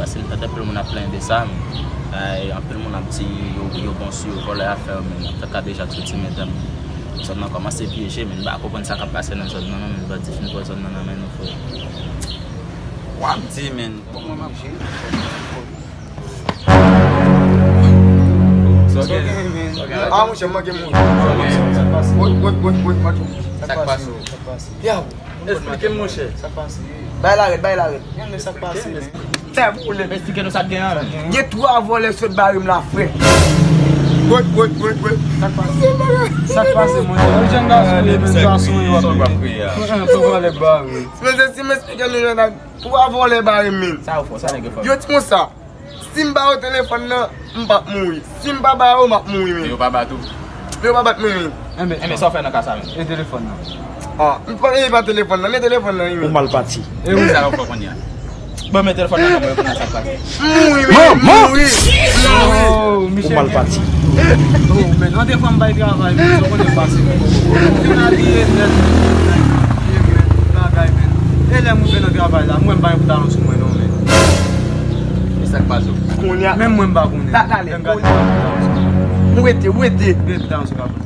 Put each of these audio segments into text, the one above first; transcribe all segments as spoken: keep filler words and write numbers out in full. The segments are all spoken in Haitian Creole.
Paske m tande anpil moun ap plenyen de sa, men, ay, anpil moun ap di yo, yo bon sou yo, vòlè afè yo, men, ap fè kadejak sou ti medam. Zòn nan kòmanse pyeje, men, m pa konprann sa k ap pase nan zòn nan, non, men, bandi fin pran zòn nan nan men nou, frè. W ap di, men. Bon, mwen, m ap jere. Sa w gen? Ah, monchè, m manke moun. Sa k pase? Wot, wot, wot, wot, manke moun. Sa k pase? Sa k pase? Yaw. Esplike m, monchè. Sa k pase? Bay la rèd, bay la rèd. Gade sa k pase, men. Fè boule. Esplike nou sa k gen an, men. Gen twa vòlè sot bare m la, frè. Wot, wot, wot, wot. Sa k pase? Sa k pase, monchè? Yon jèn gason ye, men gason yo ap kriye. Yon vòlè bare. Men se si m esplike nou, jèn, twa vòlè bare m, men. Sa yo fè, sa nèg yo fè. Yo di konsa. Si m ba yo telefòn nan, m p ap mouri. Si m pa ba yo, m ap mouri, men. Yo pa bat ou? Yo pa bat mwen, men. Enben, enben, sa w fè nan ka sa, men? E telefòn nan? Ah, m pa, e pa telefòn nan, men telefòn nan, wi, men. Ou mal pati. E wi. Sa w fè kounye a? Ban mwen telefòn nan, ban mwen reponn a sa k pase. M mouri, men, m mouri. M mouri. Oh, Michel. Ou mal pati. Oh, men, an defwa m bay travay, men, sa w konnen m pase. M fin abiye nèt, men, bagay, men. E lè m rive nan travay la, m wè m pa gen pantalon sou mwen, non, men. E sa k pase w? Kounye a. Menm mwen m pa konnen. Ta, talè. Lè m gade, m pa konnen. Ou rete, ou rete. Gen tan sou kapot.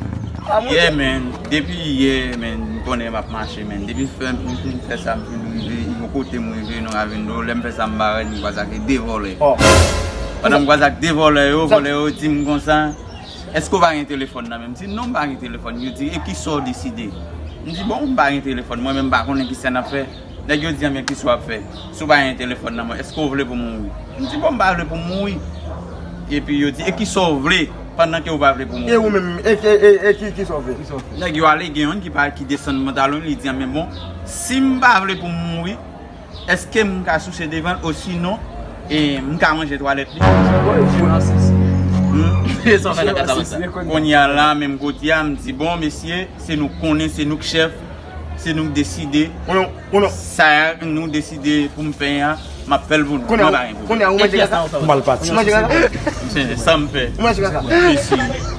Ah, monchè. Yeah, man. Depi yè, man, m konnen m ap mache, man. Depi fè, m fin fè sa, m fin rive. Yon kote m rive nan Ravin Dlo. Lè m fè sa, m bare, m kwaze ak de vòlè. Oh. Pandan m kwaze ak de vòlè yo, vòlè yo di m konsa, èske w pa gen telefòn nan men? M di, non, m pa gen telefòn. Yo di, e kisa w deside? M di, bon, m pa gen telefòn. Mwen menm, m pa konnen kisa n ap fè. Nèg yo di, men kisa w ap fè? Si w pa gen telefòn nan men w, èske w vle pou m mouri? M di, bon, m pa vle pou m mouri. Epi yo di, e kisa w vle pandan ke w pa vle pou m mouri? E ou menm, e, e, e, e ki, kisa w vle? Nèg yo ale, gen youn ki pa, ki desann pantalon, li di, men bon, si m pa vle pou m mouri, èske m ka souse devan l, osinon, e, m ka manje twalèt li? Hmm? Kounye a la, menm kote a, m di, bon, mesye, se nou k konnen, se nou k chèf, se nou k deside. Sa nou deside pou m fè a, m ap fè l pou nou. Mwen pa gen pwoblèm. Ou mal pati. Sa m fè. Mesye,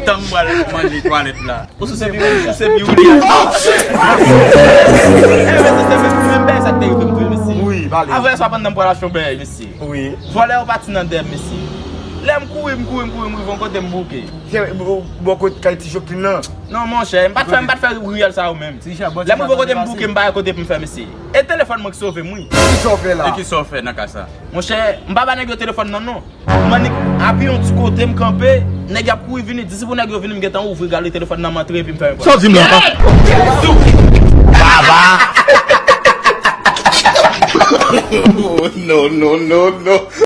tan m pral manje twalèt la. Ou souse pi ou, ou souse pi ou li a. Eh, mesye, se menm, menm bagay sa k te rive m tou, mesye. Wi, pale. Avan yè swa pandan m pral achte yon bagay, mesye. Wi. Vòlè yo pati nan dèyè m, mesye. Lè m kouri, m kouri, m kouri, m rive yon kote m bouke. Bò kote kay ti Joklin nan. Non, monchè, m pa t fè, m pa t fè riyèl sa yo menm. Lè m rive kote m bouke, m pa wè kote pou m fè, mesye. E telefòn mwen k sove m, wi. Kisa w fè la? E kisa w fè nan ka sa? Monchè, m pa ba nèg yo telefòn nan, non. M annik apiye yon ti kote, m kanpe, nèg y ap kouri vini, di se pou nèg yo vini, m gentan ouvri gale telefòn nan, m antre, epi m fèmen pòt la. Sa w di m la? Baba! Oh, non, non, non, non.